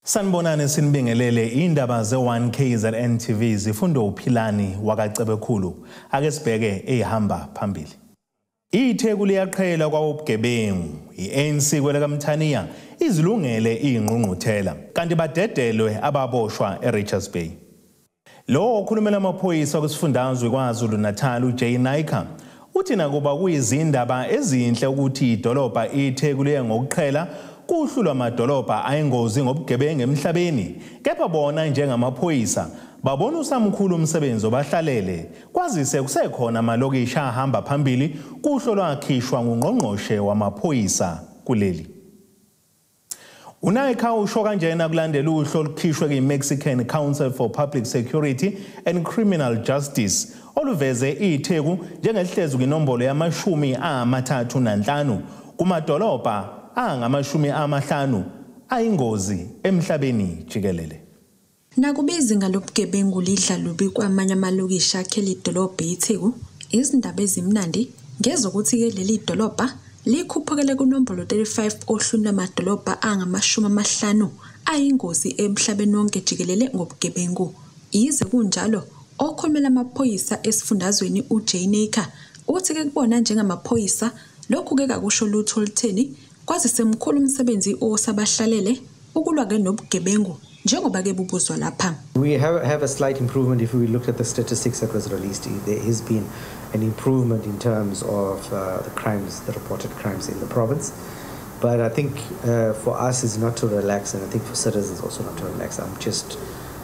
Sanibonani, sinibingelele. Indaba ze-1 KZN TV zifundwa uPhilani wakaCebekhulu. Ake sibheke eyihamba phambili. ITheku liyaqhela kwawobugebengu. I-ANC kwelakaMthaniya izilungele ingqungquthela, kanti badedelwe ababoshwa eRichards Bay. Lo okhulumela amaphoyisa kusifundazwe KwaZulu Natal, uJay Naicker, uthi nakuba kuyizindaba ezinhle ukuthi idolobha iTheku liye ngokuqhela kuhlu lwamadolobha ayingozi ngobugebengu emhlabeni, kepha bona njengamaphoyisa babona usamkhulu umsebenzi obahlalele, kwazise kusekhona amalokishi ahamba phambili kuhlu lwakhishwa ngungqongqoshe wamaphoyisa kuleli. UNaicker usho kanjena kulandela uhlu olukhishwe kwi-Mexican Council for Public Security and Criminal Justice, oluveze iTheku njengelihlezi kwinombolo yama-35 kumadolobha angama-50 ayingozi emhlabeni jikelele. Nakuba izinga lobugebengu lidla lubi kwamanye amalokishi akhele idolobha iTheku, izindaba ezimnandi ngezokuthi-ke leli dolobha likhuphukele kunombolo 35 ohlwini lwamadolobha angama-50 ayingozi emhlabeni wonke jikelele ngobugebengu. Yize kunjalo, okhulumela amaphoyisa esifundazweni uJay Naicker uthi-ke kubona njengamaphoyisa lokhu-ke kakusho lutho olutheni, kwazise mkhulu umsebenzi osabahlalele ukulwa-ke nobugebengu njengoba-ke bubuzwa lapha. We have a slight improvement if we looked at the statistics that was released. There has been an improvement in terms of the crimes, the reported crimes in the province. But I think for us is not to relax, and I think for citizens also not to relax.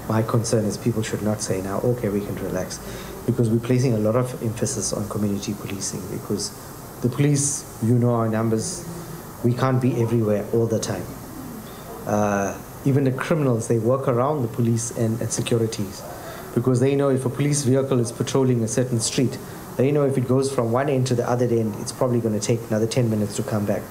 My concern is people should not say now, okay, we can relax, because we're placing a lot of emphasis on community policing, because the police, you know our numbers, we can't be everywhere all the time. Even the criminals, they work around the police and securities, because they know if a police vehicle is patrolling a certain street, they know if it goes from one end to the other end, it's probably going to take another 10 minutes to come back.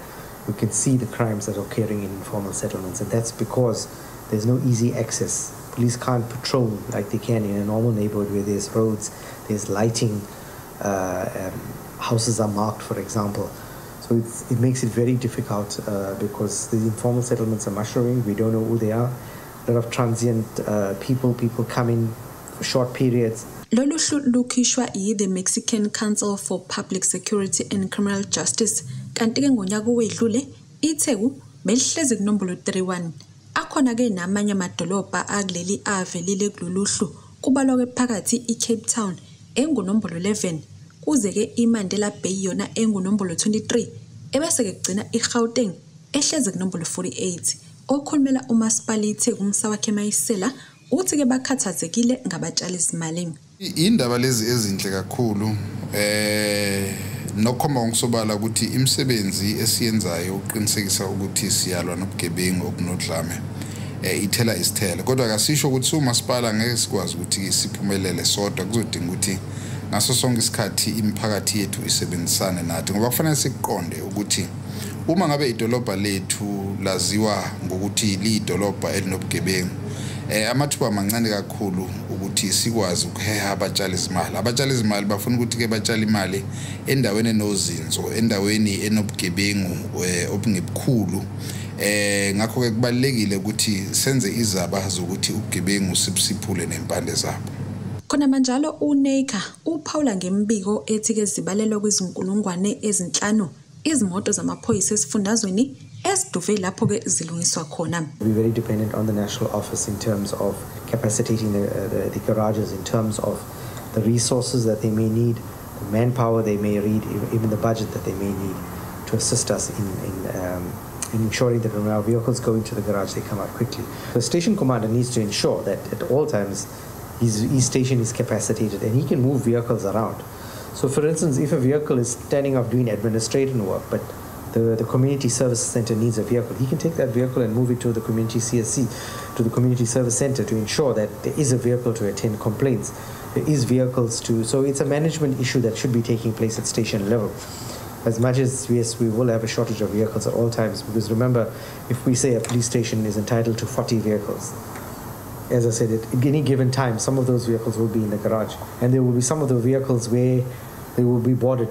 We can see the crimes that are occurring in informal settlements, and that's because there's no easy access. Police can't patrol like they can in a normal neighborhood where there's roads, there's lighting, houses are marked, for example. So it makes it very difficult because the informal settlements are mushrooming. We don't know who they are. A lot of transient people come in for short periods. Lolu hlu lukhishwa yi-The Mexican Council for Public Security and Criminal Justice, kanti-ke ngonyaka owedlule iTheku belihlezi kunombolo 31. Akhona-ke namanye amadolobha akuleli avelile kulolu hlu, kubalwa-ke phakathi i-Cape Town engunombolo 11, kuze-ke iMandela Bay yona engunombolo 23, ebese-ke kugcina iGauteng ehlezi kunombolo 48. Okhulumela umasipala iTheku uMsawakhe Mayisela uthi-ke bakhathazekile ngabatshalizimali. Indaba lezi ezinhle kakhulu, nokukhomba ngokusobala ukuthi imisebenzi esiyenzayo ukuqinisekisa ukuthi siyalwa nobugebengu obunodlame ithela isithelo, kodwa akasisho ukuthi umasipala ngeke sikwazi ukuthi siphumelele sodwa. Kuzodinga ukuthi ngaso sonke isikhathi imiphakathi yethu isebenzisane nathi, ngoba kufanele sikuqonde ukuthi uma ngabe idolobha lethu laziwa ngokuthi liyidolobha elinobugebengu, amathuba mancane kakhulu ukuthi sikwazi ukuheha abatshali izimali. Abatshali izimali bafuna ukuthi ke batshale imali endaweni enozinzo, endaweni enobugebengu obungebukhulu. Ngakho ke kubalulekile ukuthi senze izaba zokuthi ubugebengu sibusiphule nempande zabo. Khona manjalo uNaicker uphawula ngembiko ethi-ke zibalelwa kwizinkulungwane 5 izimoto zamaphoyisa esifundazweni esiduve lapho-ke zilungiswa khona. We're very dependent on the national office in terms of capacitating the garages, in terms of the resources that they may need, the manpower they may need, even the budget that they may need to assist us in ensuring that when our vehicles go into the garage, they come out quickly. The station commander needs to ensure that at all times his station is capacitated and he can move vehicles around. So for instance, if a vehicle is standing up doing administrative work, but the community service center needs a vehicle, he can take that vehicle and move it to the community CSC, to the community service center, to ensure that there is a vehicle to attend complaints. There is vehicles to, so it's a management issue that should be taking place at station level. As much as, yes, we will have a shortage of vehicles at all times, because remember, if we say a police station is entitled to 40 vehicles, as I said, at any given time, some of those vehicles will be in the garage, and there will be some of the vehicles where they will be boarded.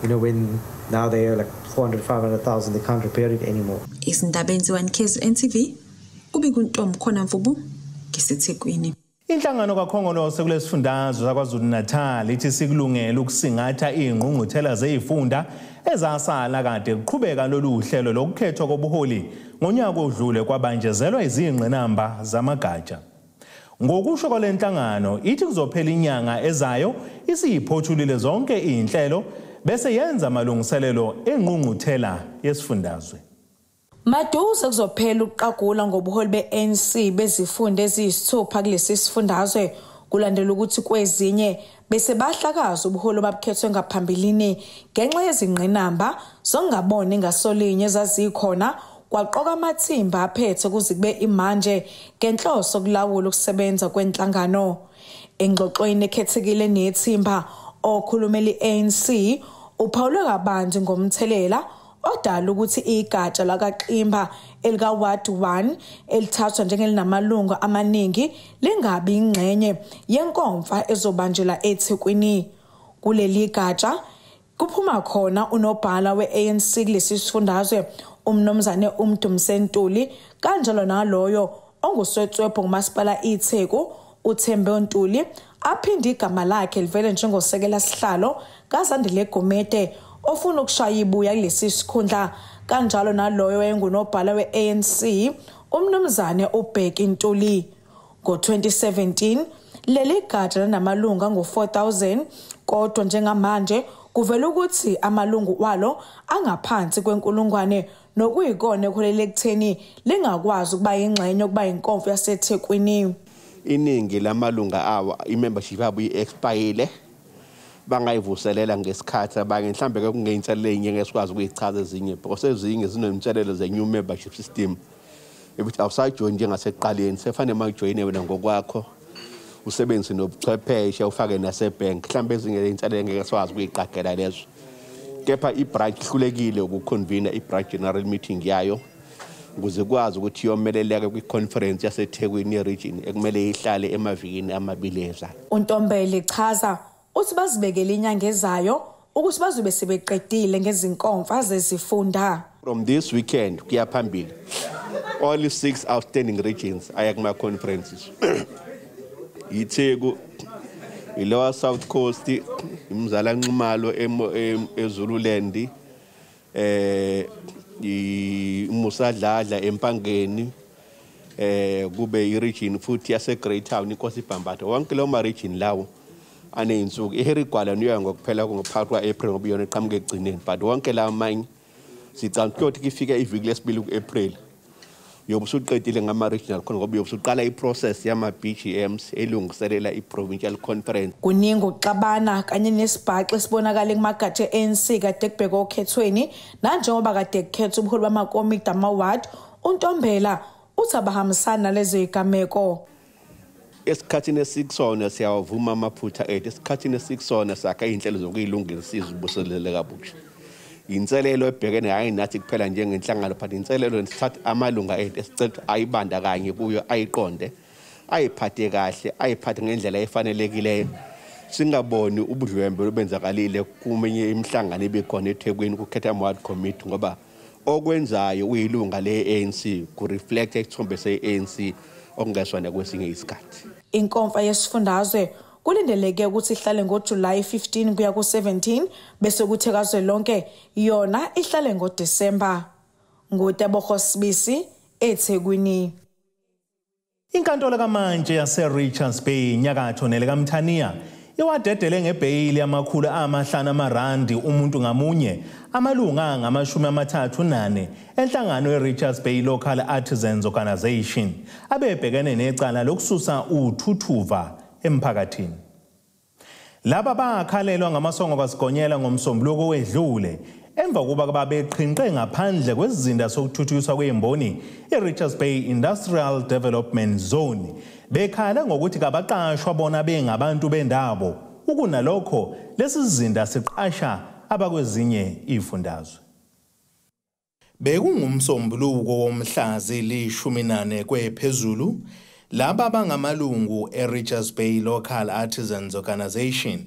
When now they are like 400, 500,000, they can't repair it anymore. Izindaba enziwa KZN TV. Kubika uNtombi Mvubu ngiseThekwini. Inhlangano kaKhongolose kulesifundazwe saKwaZulu-Natal ithi sikulungele ukusingatha ingqungquthela zezifunda ezasala kade kuqhubeka lolu hlelo lokukhethwa kobuholi ngonyaka odlule kwabanjezelwa izingqinamba zamagatsha. Ngokusho kwale nhlangano ithi kuzophela inyanga ezayo isiyiphothulile zonke izinhlelo bese yenza amalungiselelo engqungquthela yesifundazwe. Maduze kuzophela ukuqagula ngobuholi be-ANC bezifunda eziyisithupha kulesi sifundazwe kulandela ukuthi kwezinye bese bahlakaza ubuholi obabukhethwe ngaphambilini ngenxa yezingqinamba zokungaboni ngasolinye ezazikhona kwaqoka amathimba aphethe kuze kube imanje ngenhloso yokulawula ukusebenza kwenhlangano. Engxoxweni ekhethekile nethimba okhulumela i-ANC uphawule kabanzi ngomthelela odala ukuthi igatsha lakaXimba elika Ward 1 elithathwa njengelinamalungu amaningi lingabi ingxenye yenkomfa ezobanjelwa eThekwini. Kuleli gatsha kuphuma khona unobhala we-ANC kulesi sifundazwe umnumzane uMdumise Ntuli, kanjalo naloyo onguswetswebhu ngumasipala iTheku uThembe Ntuli, aphinde igama lakhe livele njengosekela sihlalo kaZandile Gumede ofuna ukushaya ibuya kulesi sikhundla, kanjalo naloyo engunobhala we-ANC umnumzane uBheki Ntuli. Ngo-2017 leli gatsha linamalungu angu-4000, kodwa njengamanje kuvela ukuthi amalungu walo angaphansi kwenkulungwane, nokuyikona ekholele ekutheni lingakwazi ukuba yingxenye ukuba inkomfa yaseThekwini. Iningi lamalunga awo i-membership yabo i-expire, bangayivuselela ngesikhathi abanye mhlambe ke kungeyinselelo ezinye ngesikwazi ukuyichaza ezinye because ezinye zinomthelelo ze-new membership system ukuthi awusajoyini njengasekuqaleni, sefanele uma ujoyine wena ngokwakho usebenzise nobuchwepheshe ufake nasebhenki. Mhlambe ezinye iy'nselelo ngeke sikwazi ukuyiqagela lezo, kepha i-branch ihlulekile ukuconvene i-branch general meeting yayo ukuze kwazi ukuthi iyomeleleka kwi-conference yaseThekwini ye-region ekumele ihlale emavikini amabili ezayo. uNtombela chaza uthi bazibekele inyanga ezayo ukuthi bazobe sebeqedile ngezinkomfa zezifunda. From this weekend kuya phambili all 6 outstanding regions aya kuma conferences. iTheku, iLower South Coast, iMzala Nxumalo eZululand, iMusa Dladla eMpangeni, kube i-region futhi yase Greytown iNkosi Bhambatha. Wonke lawo ma region lawo aneyinsuku. iHarry Gwala niyo ngokuphela ngophakathi kwa-April ngoba iyona eqhamuka ekugcineni, but wonke lawo amanye sicabanga ukuthi kufika iviki lesibili ku-April uyobe usuqedile ngama-regional khona ngoba uyobe usuqala i-process yama-BGMs elungiselela i-provincial conference. Kuningi ukuxabana kanye nesibhaxu esibonakale kumagatsha e-ANC kade kubhekwa okhethweni, nanjengoba kade kukhethwa ubuholi bamakomiti ama-ward, uNtombela uthi abahambisani nalezo zigameko. Esikhathini esikusona siyawavuma amaphutha ethu, esikhathini esikusona sakha iy'nhlelo zokuyilungisa sizibuselele kabusha. Inselelo ebhekene hayi nathi kuphela njengenhlangano, but inselelo sithatha amalunga ethu esicela ayibandakanye kuyo, ayiqonde, ayiphathe kahle, ayiphathe ngendlela efanelekileyo. Singaboni ubudlwembe obenzakalile kumenye imihlangano ebikhona eThekwini kukhetha ama-ward committee, ngoba okwenzayo uyilunga le-ANC ku-reflect isithombe se-ANC okungesona kwesinye isikhathi. Inkomfa yesifundazwe kulindeleke ukuthi ihlale ngoJuly 15 kuya ku-17, bese kuthi kazwelonke yona ihlale ngoDisemba. NguTebogo Sibisi eThekwini. Inkantolo kaMantshi yase-Richards Bay nyakatho nelikaMthaniya iwadedele ngebheyili 500 amarandi umuntu ngamunye amalunga angama-34 enhlangano ye-Richards Bay Local Artisans Organisation abebhekene necala lokususa uthuthuva emphakathini. Laba bakhalelwa ngamasongo kaSigonyela ngomsombuluko wedlule emva kokuba babeqhinqe ngaphandle kwezizinda sokuthuthukiswa kwemboni i-Richards Bay Industrial Development Zone, bekhala ngokuthi kabaqashwa bona bengabantu bendawo, ukunalokho lesi sizinda siqasha abakwezinye izifundazwe. Bekungumsombuluko womhla zili-14 kwephezulu, laba bangamalungu e-Richards Bay Local Artisans Organisation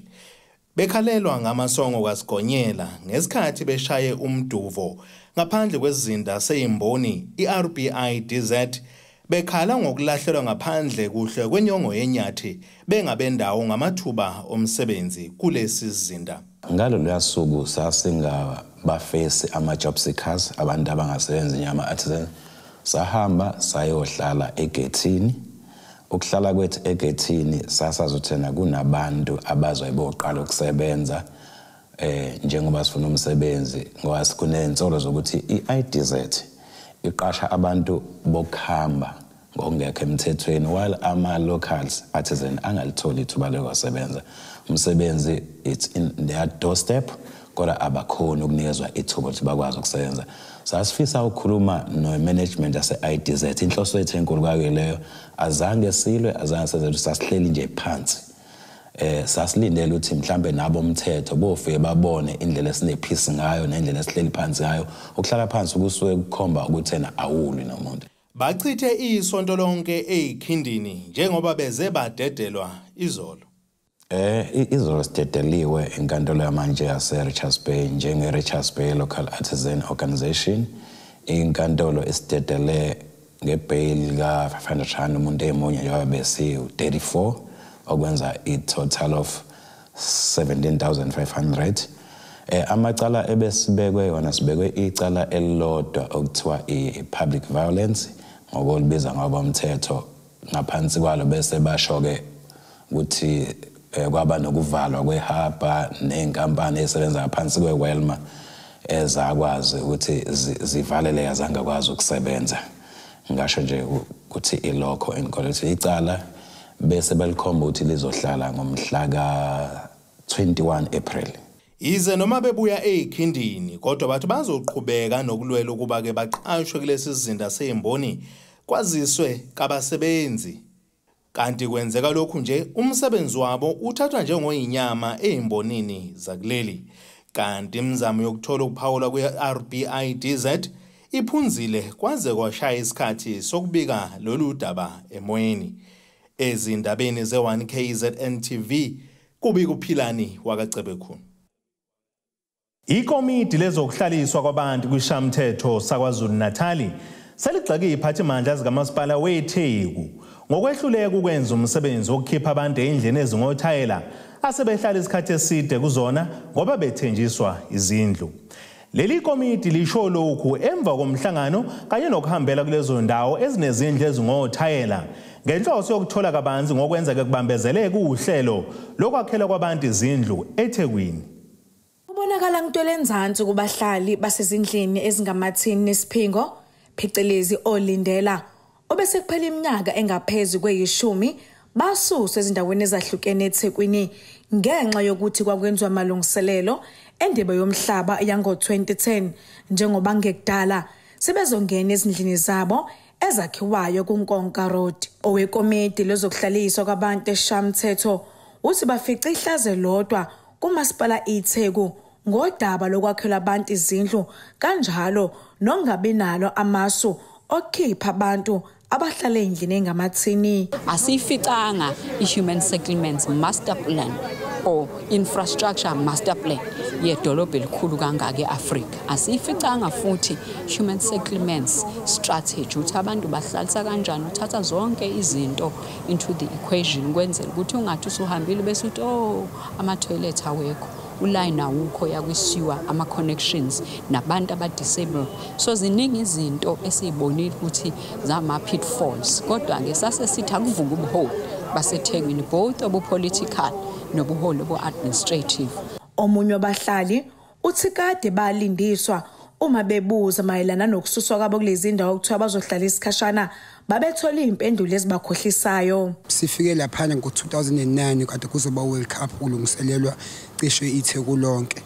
bekhalelwa ngamasongo kaSigonyela ngesikhathi beshaye umduvo ngaphandle kwezizinda seyimboni i-RBIDZ, Bekhala ngokulahlelwa ngaphandle kuhle kwenyongo yenyathi bengabendawo ngamathuba omsebenzi kulesi sizinda. Ngalolu suku sasingabafesi ama-job seekers, abantu abangasebenzi njengama-artisan, sahamba sayohlala egethini. Ukuhlala kwethu egethini sasazothena kunabantu abazobe boqala ukusebenza njengoba sifuna umsebenzi, ngoba kunensolo zokuthi i-IDZ iqasha abantu bokuhamba ngokungekho emthethweni, while ama-locals artisan angalitholi ithuba lokusebenza. Umsebenzi it's in their doorstep, kodwa abakhoni ukunikezwa ithuba ukuthi bakwazi ukusebenza. Sasifisa ukukhuluma no-management yase-IDZ. Inhloso yethu enkulu kwakuyileyo. Azange silwe, azange senze, sasihleli nje phansi. Sasilindele ukuthi mhlambe nabo umthetho bofike babone indlela esinephisi ngayo nendlela esihleli phansi ngayo. Ukuhlala phansi kusuke kukhomba ukuthi ena awulwi nomuntu. Bachithe isonto lonke eyikhindini njengoba beze badedelwa izolo. Izolo sidedeliwe enkantolo yamanje yase-Richards Bay njenge-Richards Bay Local Artisan Organization. Inkantolo isidedele ngebail ka-500 rand umuntu emunye, njengoba besiwu-34, okwenza i-total of 17,500. Amacala ebesibekwe yona, sibekwe icala elilodwa okuthiwa i-public violence ngokolibiza ngabomthetho. Ngaphansi kwalo bese basho-ke ukuthi kwaba nokuvalwa kwehaba nenkampani esebenza ngaphansi kwe-Welma ezakwazi ukuthi zivaleleke, zangakwazi ukusebenza. Ngasho nje ukuthi ilokho enkolo icala bese belikhomba ukuthi lizohlala ngomhla ka-21 April. Yize noma bebuya eyikhindini, kodwa bathi bazoqhubeka nokulwela ukuba-ke baqashwe kulesi sizinda seyimboni, kwaziswe kabasebenzi. Kanti kwenzeka lokhu nje umsebenzi wabo uthathwa njengoyinyama eyimbonini zakuleli. Kanti imizamo yokuthola ukuphawula kwe-RBIDZ iphunzile kwaze kwashaya isikhathi sokubika lolu daba emoyeni. Ezindabeni ze-1 KZN TV kubika uPhilani wakaCebekhulu. Ikomidi lezokuhlaliswa kwabantu kwishamthetho saKwaZulu-Natali seligxeke iziphathimandla zikamasipala weTheku ngokwehluleka ukwenza umsebenzi wokukhipha abantu endlini ezingothayela asebehlala isikhathi eside kuzona ngoba bethenjiswa izindlu. Leli komidi lisho lokhu emva komhlangano kanye nokuhambela kulezo ndawo ezinezindlu ezingothayela ngenhloso yokuthola kabanzi ngokwenzeka kubambezeleke uhlelo lokwakhela kwabantu izindlu eThekwini. Kubonakala ngitwele enzansi kubahlali basezindlini ezingamathini nesiphingo, phecelezi olindela, obese kuphela iminyaka engaphezu kweyishumi basuswe ezindaweni ezahlukene eThekwini ngenxa yokuthi kwakwenziwa amalungiselelo endebe yomhlaba yango-2010, njengoba ngekudala sebezongena ezindlini zabo ezakhiwayo kuNkonka Road. Owekomiti lezokuhlaliswa kwabantu eShamthetho uthi bafica ihlaze lodwa kumasipala iTheku ngodaba lokwakhelwa abantu izindlu, kanjalo nongabi nalo amasu okukhipha abantu abahlala endlini engamathini. Asiyificanga i-human settlements master plan or infrastructure master plan yedolobha elikhulu kangaka e-Afrika. Asiyificanga futhi human settlements strategy, ukuthi abantu bahlalisa kanjani, uthatha zonke izinto into the equation kwenzela ukuthi ungathi usuhambile bese uthi oh ama-toilet awekho, uline awukho yakwisiwa, ama-connections nabantu aba-disabled. So ziningi izinto esiyibonile ukuthi zama-pitfalls, kodwa-ke sase sithi akuvuke ubuholi baseThekwini, both obu-political nobuholi obu-administrative. Omunye wabahlali uthi kade balindiswa uma bebuza mayelana nokususwa kwabo kulezi ndawo okuthiwa bazohlala isikhashana, babethola iy'mpendulo ezibakhohlisayo. Sifike laphana ngo-2009 kade kuzoba World Cup, kulungiselelwa cishe iTheku lonke.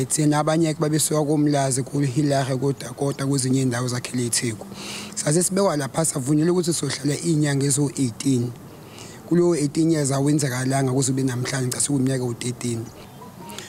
Thina abanye babesuka koMlazi, kuHillary, koDakota, kwezinye iy'ndawo zakhele iTheku. Sase sibekwa lapha, savunyelwa ukuthi sohlala iy'nyanga eziwu-18. Kulowo 18 years awenzakalanga kuze ube namhlanje, ngicase kuyiminyaka ewu-13.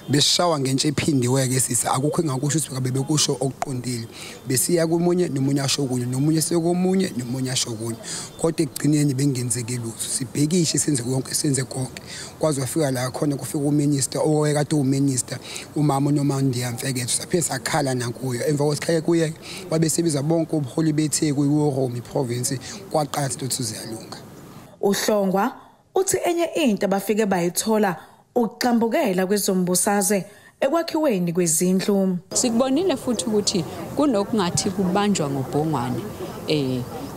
Besishawa ngentshe ephindiwe-ke sisi, akukho engakusho ukuthi ngabe bekusho okuqondile. Besiya komunye nomunye asho kunye, nomunye sekomunye nomunye asho kunye, kodwa ekugcineni bengenzeki lutho. Sibhekishe senze konke, senze konke kwaze wafika la khona kufika uminister owekade uminister umama uNomandiya Mfeketho, saphinde sakhala nakuyo. Emva kwesikhathi kuye wabe sebiza bonke ubuholi beTheku iWorum iprovince, kwaqala into ziyalunga. Uhlongwa uthi enye into abafike bayithola ukuxambukela kwezombusazwe ekwakhiweni kwezindlu. Sikubonile futhi ukuthi kunokungathi kubanjwa ngobhongwane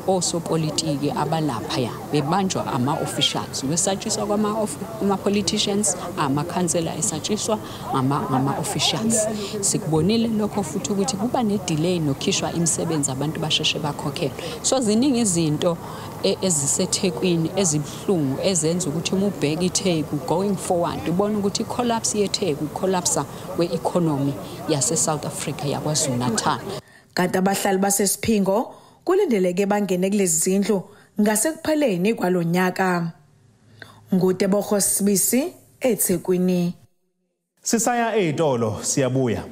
osopolitiki abalapha bebanjwa ama-officials, besatshiswa kwama-politicians, amakhansela esatshiswa ngama-officials. Sikubonile lokho futhi ukuthi kuba ne-delay nokhishwa imisebenzi, abantu basheshe bakhokhelwe. So ziningi izinto eziseThekwini ezibuhlungu ezenza ukuthi uma ubheka iTheku going forward ubone ukuthi i-collapse yeTheku, collapse kwe-economy yase-South Africa, yaKwaZulu Natal. Kanti abahlali baseSiphingo kulindeleke bangene kulezi zindlu ngasekupheleni kwalonyaka. Ngutebogo Sibisi, eThekwini. Sisaya ey'tolo, siyabuya.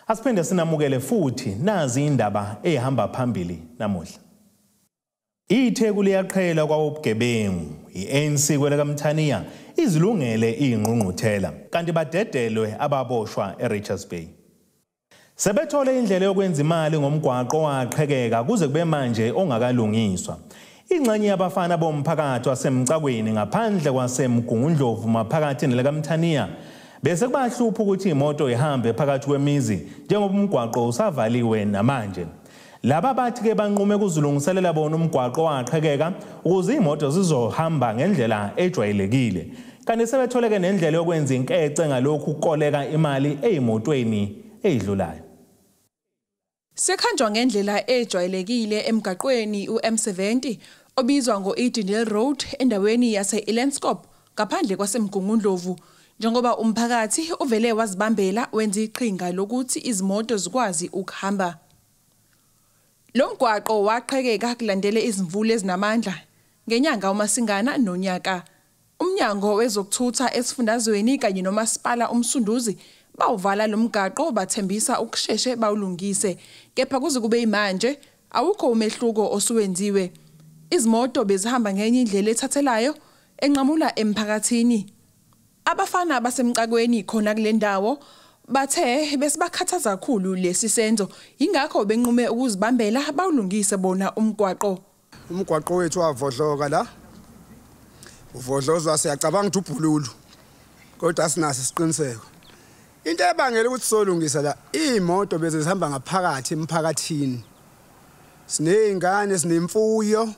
Asiphinde sinamukele futhi nazi indaba ehamba phambili namuhla. iTheku liyaqhela kwawobugebengu. I-ANC kwelakaMthaniya izilungele ingqungquthela, kanti badedelwe ababoshwa eRichards Bay. Sebethole indlela yokwenza imali ngomgwaqo waqhekeka kuze kube manje ongakalungiswa. Ingxenye yabafana bomphakathi waseMcakweni ngaphandle kwaseMgungundlovu maphakathi nelakaMthaniya bese kubahlupha ukuthi imoto ihambe phakathi kwemizi njengoba umgwaqo usavaliwe namanje. Laba bathi ke banqume kuzilungiselela bona umgwaqo waqhekeka ukuze imoto zizohamba ngendlela ejwayelekile. Kanti sebetholeke nendlela yokwenza inkece ngalokhu ukukoleka imali eyimotweni eyidlulayo. Sekhanjwa ngendlela ejwayelekile emgaqweni uM70 obizwa ngo-Edendale Road endaweni yase-Elandskop ngaphandle kwaseMgungundlovu, njengoba umphakathi uvele wazibambela wenza iqhinga lokuthi izimoto zikwazi ukuhamba. Lo mgwaqo waqhekeka kulandele izimvula ezinamandla ngenyanga uMasingana nonyaka. Umnyango wezokuthutha esifundazweni kanye nomasipala uMsunduzi bawuvala lo mgaqo, bathembisa ukusheshe bawulungise, kepha kuze kube imanje awukho umehluko osuwenziwe. Izimoto bezihamba ngenye indlela ethathelayo enqamula emphakathini. Abafana basemcakweni khona kule ndawo bathe besibakhathaza kakhulu lesi senzo, ingakho benqume ukuzibambela bawulungise bona umgwaqo. Umgwaqo wethu wavodloka la, uvodlozwa siyacabanga ukuthi ubhululu, kodwa asinaso isiqiniseko. Into ebangela ukuthi solungisa la, iy'moto beze zihamba ngaphakathi emphakathini. Siney'ngane, sinemfuyo,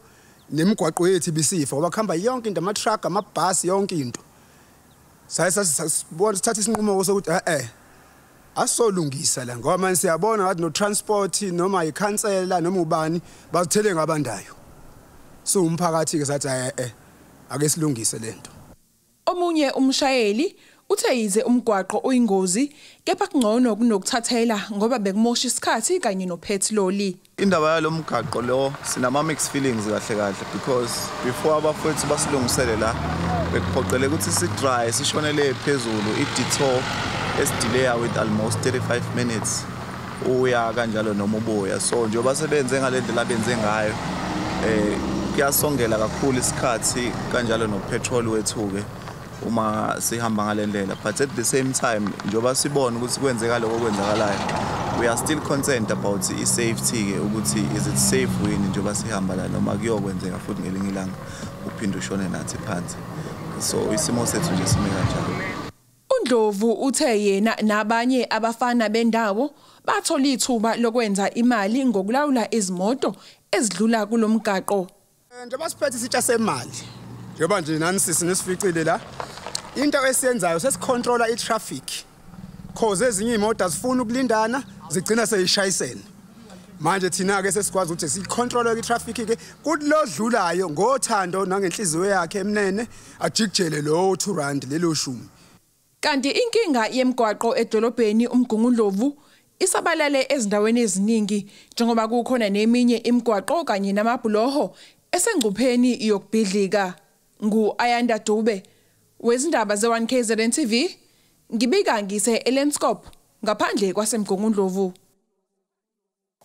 nemigwaqo yethu ibisifa ngoba kuhamba yonke into, ama-truck, amabhasi, yonke into. Saye sasibona sithatha isinqumo sokuthi asolungisa la, ngoba manje siyabona ngathi no-transport noma ikhansela noma ubani bazithele ngabandayo. So umphakathi-ke sathi ake silungise lento. Omunye umshayeli uthe yize umgwaqo uyingozi kepha kungcono kunokuthathela ngoba bekumosha isikhathi kanye nophethiloli. Indaba yalo mgaqo lo sinama mixed feelings kahle kahle, because before abafowethu basilungisele la bekuphoqele ukuthi si-dry sishonele phezulu i-detour esidelaya with almost 35 minutes uya kanjalo noma ubuya. So njengoba sebenze ngale ndlela benze ngayo kuyasongela kakhulu isikhathi kanjalo nopetrol wethu-ke uma sihamba ngale ndlela. But at the same time njengoba sibona ukuthi kwenzeka lokho okwenzakalayo, we are still concerned about i-safety-ke, ukuthi is it safe yini njengoba sihamba la, noma kuyokwenzeka futhi ngelinye ilanga uphinde ushone nathi phansi. So isimo sethu nje sime kanjalo. UNdlovu uthe yena nabanye abafana bendawo bathola ithuba lokwenza imali ngokulawula izimoto ezidlula kulomgaqo. Njengoba siphethe isitsha semali, njengoba nje nani sisi nisificile la, into esiyenzayo sesicontrola i-traffic, cause ezinye iy'moto azifuni ukulindana zigcina seyishayisene. Manje thina-ke sesikwazi ukuthi siyicontrole i-traffic-ke, kuthi lo dlulayo ngothando nangenhliziyo yakhe emnene ajikijele lo 2 rand lelo shumi. Kanti inkinga yemigwaqo edolobheni uMgungundlovu isabalale ezindaweni eziningi njengoba kukhona neminye imigwaqo kanye namabhuloho esengcupheni yokubhidlika. Ngu-Ayanda Dube wezindaba ze-1 KZN TV, ngibika ngise eLenskop ngaphandle kwaseMgungundlovu.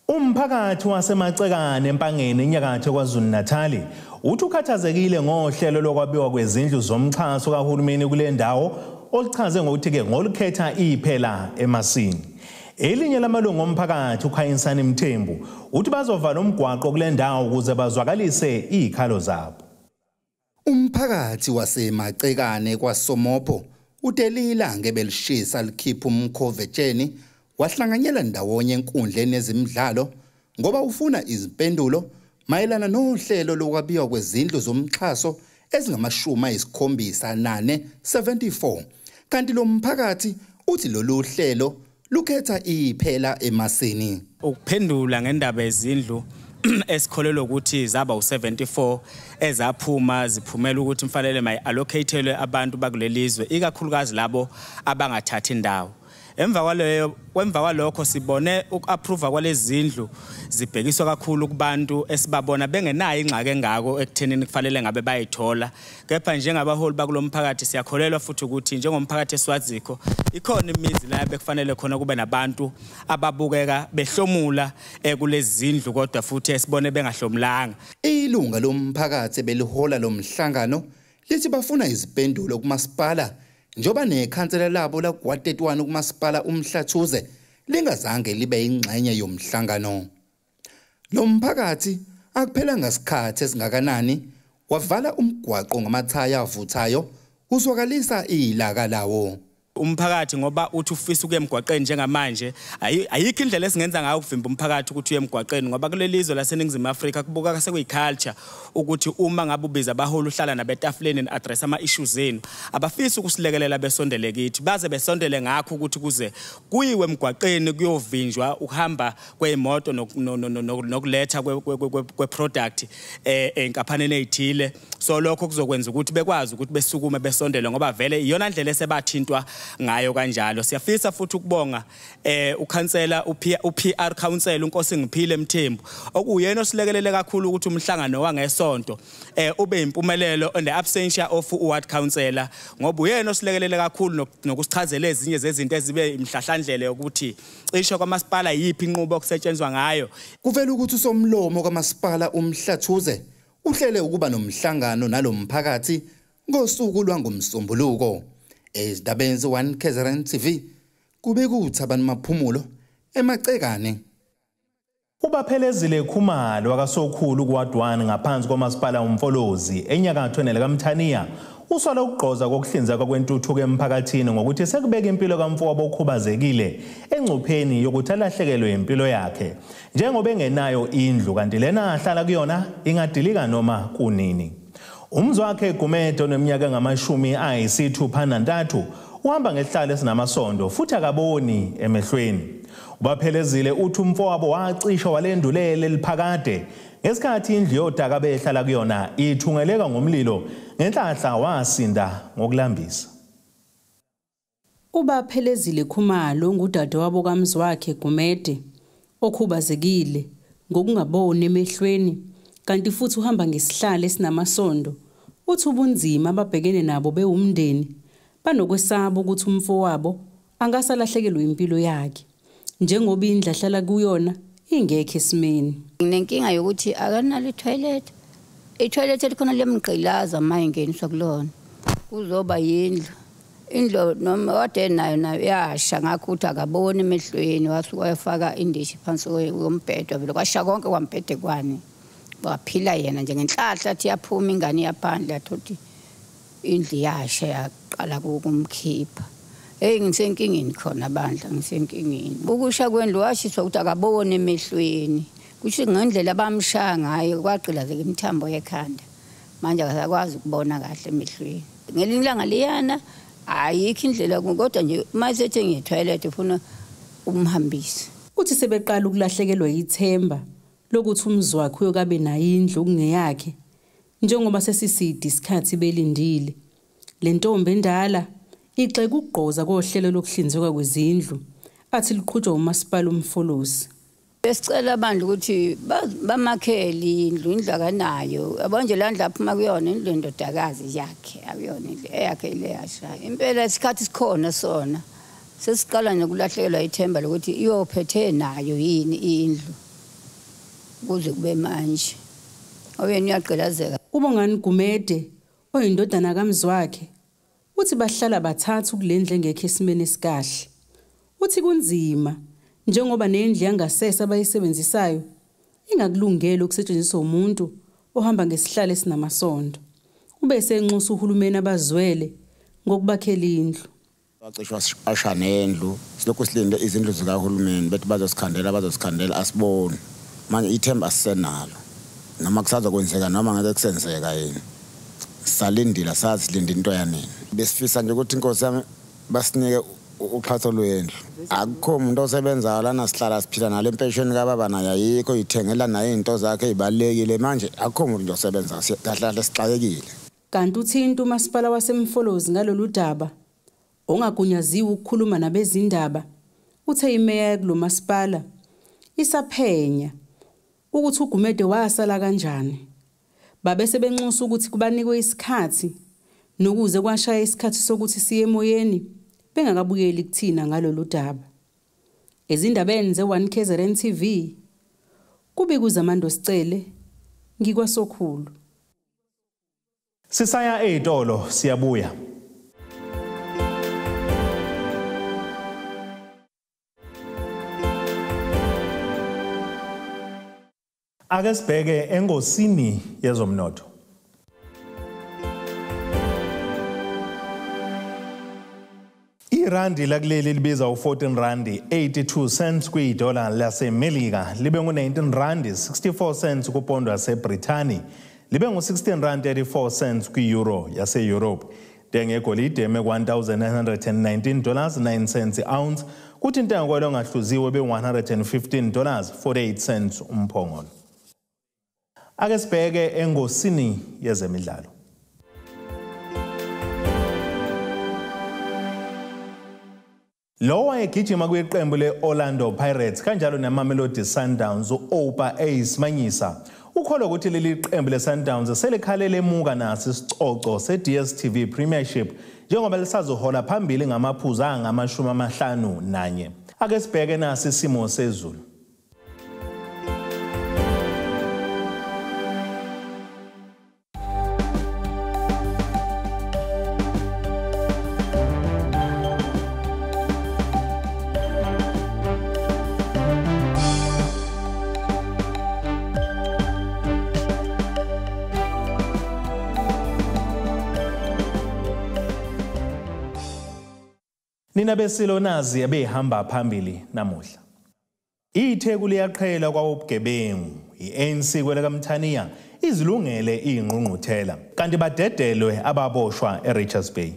Umphakathi waseMacekane eMpangeni enyakatho KwaZulu-Natal uthi ukhathazekile ngohlelo lokwabiwa kwezindlu zomxhaso kahulumeni kule ndawo oluchaze ngokuthi-ke ngolukhetha iphela emasini. Elinye lamalungu omphakathi uKhayinsani Mthembu uthi bazovala umgwaqo kule ndawo ukuze bazwakalise izikhalo zabo. Umphakathi waseMacekane kwaSomopho udelila ngebelishisa likhipha umkhovetsheni wahlanganyela ndawonye enkundleni yezemidlalo ngoba ufuna izimpendulo mayelana nohlelo lokwabiwa kwezindlu zomxhaso ezingama-74 74. Kanti lo mphakathi uthi lolu hlelo lukhetha iphela emasini. Ukuphendula ngendaba yezindlu esikholelwa ukuthi zaba u74 ezaphuma ziphumela ukuthi mfanele mayi-allocatelwe abantu bakulelizwe, ikakhulukazi labo abangathathi indawo. Emva kwalokho sibone uku-approve kwalezi zindlu zibhekiswa kakhulu kubantu esibabona bengenayo ingxaki engako ekuthenini kufanele ngabe bayithola. Kepha njengabaholi bakulomphakathi siyakholelwa futhi ukuthi njengomphakathi eswazikho ikhona imizi la bekufanele khona kube nabantu ababukeka behlomula kulezi zindlu kodwa futhi esibone bengahlomulanga. Ilunga lomphakathi belihola lomhlangano lithi bafuna izimpendulo kumasipala njoba nekhansela labo la kwa-31 kumasipala uMhlathuze lingazange libe ingxenye yomhlangano. Lo mphakathi akuphelanga sikhathi esingakanani wavala umgwaqo ngamathaya avuthayo uzwakalisa ilaka lawo. Umphakathi ngoba uthi ufisa ukuya emgwaqeni njengamanje, ayikho indlela esingenza ngayo ukuvimba umphakathi ukuthi uye emgwaqeni, ngoba kuleli lizwe laseNingizimu Afrika kubuka sekuyiculture ukuthi uma ngabe ubiza abaholi uhlala nabetafuleni ni-address ama-issues enu, abafisi ukusilekelela besondele kithi, baze besondele ngakho ukuthi kuze kuyiwe emgwaqeni kuyovinjwa ukuhamba kwey'moto nokuletha kwe-product ey'nkampanini ey'thile. So lokho kuzokwenza ukuthi bekwazi ukuthi besukume besondele, ngoba vele iyona ndlela esebathintwa ngayo kanjalo. Siyafisa futhi ukubonga ukhansela uPR Council uNkosi Ngiphile Mthembu okuyena osilekelele kakhulu ukuthi umhlangano wangesonto ube impumelelo in the absentia of ward councillor, ngoba uyena osilekelele kakhulu nokusichazela ezinye zezinto ezibe imhlahlandlela yokuthi cishe kwamasipala yiphi inqubo okusetshenzwa ngayo. Kuvela ukuthi usomlomo kamasipala uMhlathuze uhlele ukuba nomhlangano nalomphakathi ngosuku lwangoMsombuluko. Ezindabeni ze-1 KZN TV kube kuThabani Maphumulo eMacekane. Ubaphelezile Khumalo wakaSokhulu kuWard 1 ngaphansi komasipala uMfolozi enyakatho nelikaMthaniya usola ukugqoza kokuhlinzeka kwentuthuko emphakathini ngokuthi sekubeka impilo kamfowabo okhubazekile engcupheni yokuthi alahlekelwe impilo yakhe njengoba engenayo indlu kanti lena ahlala kuyona ingadilika noma kunini. Umzwakhe Gumede oneminyaka engama-63 uhamba ngesihlalo esinamasondo futhi akaboni emehlweni. Ubaphelezile uthi umfowabo wacisha walendulele eliphakade ngesikhathi indlu yodaka behlala kuyona ithungeleka ngomlilo, ngenhlanhla wasinda ngokulambisa. Ubaphelezile Khumalo ngudadewabo kaMzwakhe Gumede okhubazekile ngokungaboni emehlweni kanti futhi uhamba ngesihlalo esinamasondo. Uthi ubunzima ababhekene nabo bewumndeni banokwesaba ukuthi umfowabo angasalahlekelwa impilo yakhe njengoba indlu ahlala kuyona ingekho esimeni. Nginenkinga yokuthi akanalo itoilet. Itoilet elikhona liyamgqilaza uma engeniswa kulona. Kuzoba yindlu. Indlu noma kade nayo yasha, ngakho ukuthi akaboni emehlweni, wasuka wayofaka indishi phansi kombhedo vele kwasha konke kwambhede kwani. Waphila yena nje ngenhlahla athi yaphuma ingane yaphandle athothi indlu yasha yaqala ukumkhipha. Hey, ngisenkingeni khona bandla, ngisenkingeni. Ukusha kwendlu washiswa ukuthi akaboni emehlweni. Kusho ngendlela abamshaya ngayo kwagqilazeka imithambo yekhanda. Manje akasakwazi ukubona kahle emehlweni. Ngelinye ilanga liyana ayikho indlela kodwa nje uma esethi ngiye-toilet ufuna umhambise. Uthi sebeqala ukulahlekelwa yithemba lokuthi umzwakhe uyokabe nayo indlu okungeyakhe njengoba sesiside isikhathi belindile. Le ntombi endala igxeka ukugqoza kohlelo lokuhlinzekwa kwezindlu athi liqhutshwa umasipala uMfolozi. Besicela abantu ukuthi bamakhele indlu, indlu akanayo. Yabo nje la ndlu aphuma kuyona indlu endodakazi yakhe, akuyona indlu eyakhe ile yasha. Impela isikhathi sikhona sona. Sesiqala nokulahlekelwa ithemba lokuthi iyophethe nayo yini indlu kuze kube manje. Oyena uyagqilazeka. UBongani Gumede oyindodana kaMzwakhe uthi bahlala bathathu kulendlu engekho esimeni esikahle. Uthi kunzima njengoba nendlu yangasese abayisebenzisayo ingakulungeli ukusetshenziswa umuntu ohamba ngesihlalo esinamasondo. Ube senxusa uhulumeni abazwele ngokubakhela indlu. Bacishwa asha nendlu, silokhu silinde izindlu zikahulumeni bethi bazosikhandela asiboni. Manje ithemba asisenalo. Noma kusazokwenzeka noma ngeke kusenzeka yini. Salindile sasilinde into yanini. Besifisa nje ukuthi inkosi yami basinike uxhaso lwendlu. Akukho umuntu osebenzayo lana, sihlala siphila nale mpesheni kababa naye ayikho, ithengela naye izinto zakhe ezibalekile. Manje akukho umuntu nje osebenzayo, kahle kahle sixakekile. Kanti uthinta umasipala waseMfolozi ngalolu daba ongagunyaziwe ukukhuluma nabezindaba, uthe imeya kulomasipala isaphenya ukuthi uGumede wasala kanjani. Babe sebenxusa ukuthi kubanikwe isikhathi nokuze kwashaya isikhathi sokuthi siye emoyeni bengakabuyeli kuthina ngalolu daba. Ezindabeni ze-1 KZN TV kubikuZamando Sicele, ngikwaSokhulu. Sisaya ey'tolo siyabuya. Ake sibheke engosini yezomnotho. Irandi lakuleli libiza u-14 randi 82 cents kwidola laseMelika, libe ngu-19 randi 64 cents kupondo yaseBrithani, libe ngu-16 rand 34 cents kwi-euro yase-Europe. Intengo yegolide ime ku-$1,919.09 i-ounce, kuthi intengo kwelo ongahluziwe be-$115.48 umphongolo. Ake sibheke engosini yezemidlalo. Lo wayegijima kwiqembu le-Orlando Pirates kanjalo neMamelodi Sundowns u-Oupa Ace Manyisa ukholwa ukuthi leli qembu le-Sundowns selikhalele emuka naso isicoco se-DStv Premiership njengoba lisazohola phambili ngamaphuzu angama-51. Ake sibheke nasi isimo sezulu. Nina besilo nazi abehamba phambili namuhla. iTheku liyaqhela kwawobugebengu. I-ANC kwelakaMthaniya izilungele ingqungquthela kanti badedelwe ababoshwa eRichards Bay.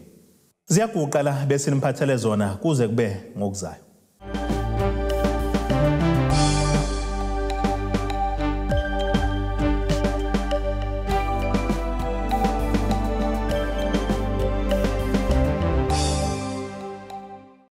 Ziyaguqa la bese nimphathele zona kuze kube ngokuzayo.